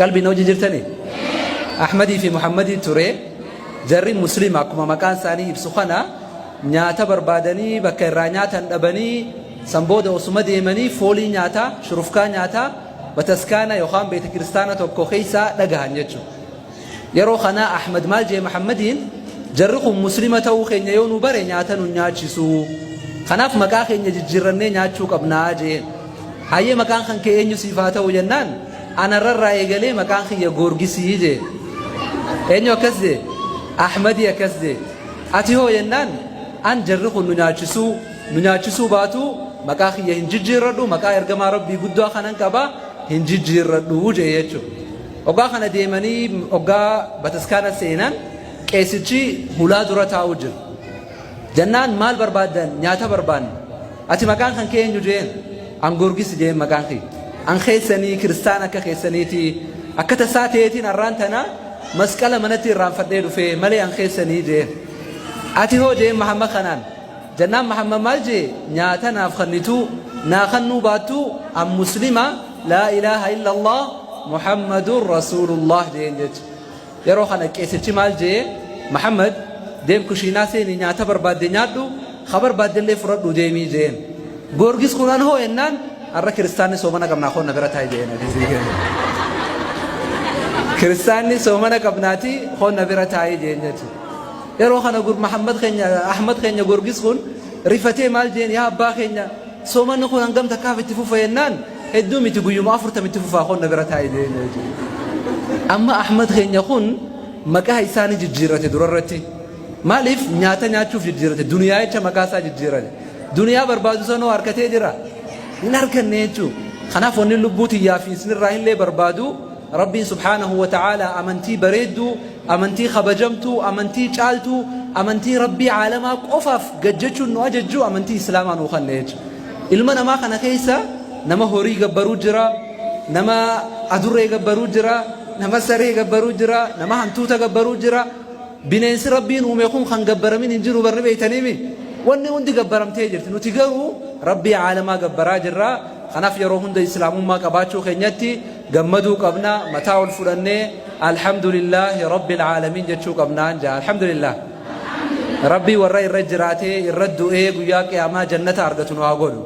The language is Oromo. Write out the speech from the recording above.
Qalbiin hojii jirtanii? Ahmadii fi Muhammadii ture. Jarri Muslima akkuma maqaan isaanii ibsu kana nyaata barbaadanii bakka irraa nyaatan dhabanii, san booda osuma deemanii foolii nyaataa, shurufkaa nyaataa bataskaana yookaan beeta kiristaana tokko keessaa dhagahan jechuudha. Yeroo kana Ahmad maal jee Muhammadiin? Jarri kun Muslima ta'uu keenya yoo nu bare nyaata nu nyaachisu. Kanaaf maqaa keenya jijjiirrannee nyaachuu qabnaa jeen. Hayyee, maqaan kan kee eenyu siif haa ta'u jennaan, anarrarraa eegalee maqaan kiyya Goorgisii jee. Eenyu akkas jee? Ahmadii akkas jee. Ati hoo jennaan, an jarri kun nu nyaachisuu nu nyaachisuu baatu maqaa kiyya hin jijjiirradhu, maqaa ergamaa Rabbii guddaa kanan qaba, hin jijjiirradhu jee jechuudha. Oggaa kana deemanii oggaa bataskaana seenan, qeesichi hulaa dura taa'u jira. Jennaan maal barbaaddan? Nyaata barbaanna. Ati maqaan kan kee eenyu jeen? An Goorgis jeen maqaan kiyya. An keessanii, kiristaan akka keessaniiti. Akka tasaa ta'eetiin har'aan tana masqala manatti irraanfadhee dhufee malee an keessanii jeen. Ati hoo jeen Mahammad kanaan. Jennaan Mahammad maal jee? Nyaata naaf kannituu naa kannuu baattuu an Muslima, laa ilaaha illallah Muhammadun Rasuulullah jeen jecha. Yeroo kana qeesichi maal jee? Mahammad, deem kushiinaa seeni, nyaata barbaadde nyaadhu, ka barbaadde illee fudhadhu deemii jeen. Goorgis kun an hoo jennaan, har'a kiristaanni soomana qabnaa, koonna bira taa'i jeen. Kiristaanni soomana qabnaati, koonna bira taa'i jeen jechuudha. Yeroo kana gur Mahammad keenya, Ahmad keenya Goorgis kun rifatee maal jeen? Yaa abbaa keenya, soomanni kun hangam takkaaf itti fufa jennaan, hedduu miti, guyyuma 40 itti fufaa, koonna bira taa'i jeen jechuudha. Amma Ahmad keenya kun maqaa isaa ni jijjiirrate durarratti. Maaliif? Nyaata nyaachuuf jijjiirrate. Duniyaa jecha maqaa isaa jijjiirrate. Duniyaa barbaadu sanoo harkatee jira? Hin arganne jechuudha. Kanaaf wanni lubbuu tiyyaa fi isinirraa illee barbaadu, Rabbiin subhaanahu wa ta'aalaa amantii bareedduu, amantii kabajamtuu, amantii caaltuu, amantii Rabbii caalamaa qofaaf gad jechuun nu ajajju, amantii Islaamaa nuu kanne jechuudha. Ilma namaa kana keessa nama horii gabbaruu jira, nama adurree gabbaruu jira, nama saree gabbaruu jira, nama hantuuta gabbaruu jira. Bineensi Rabbiin uume kun kan gabbaramin hin jiru barri beeytaniimi. Wanni hundi gabbaramtee jirti. Nuti garuu Rabbii caalamaa gabbaraa jirra. Kanaaf yeroo hunda Islaamummaa qabaachuu keenyatti gammaduu qabna. Mataa ol fudhannee alhamdulillaahi rabbil caalamiin jechuu qabnaan jaa. Alhamdulillah. Rabbii warra irra jiraatee irra du'ee guyyaa qiyaamaa jannata argatu nu haa godhu.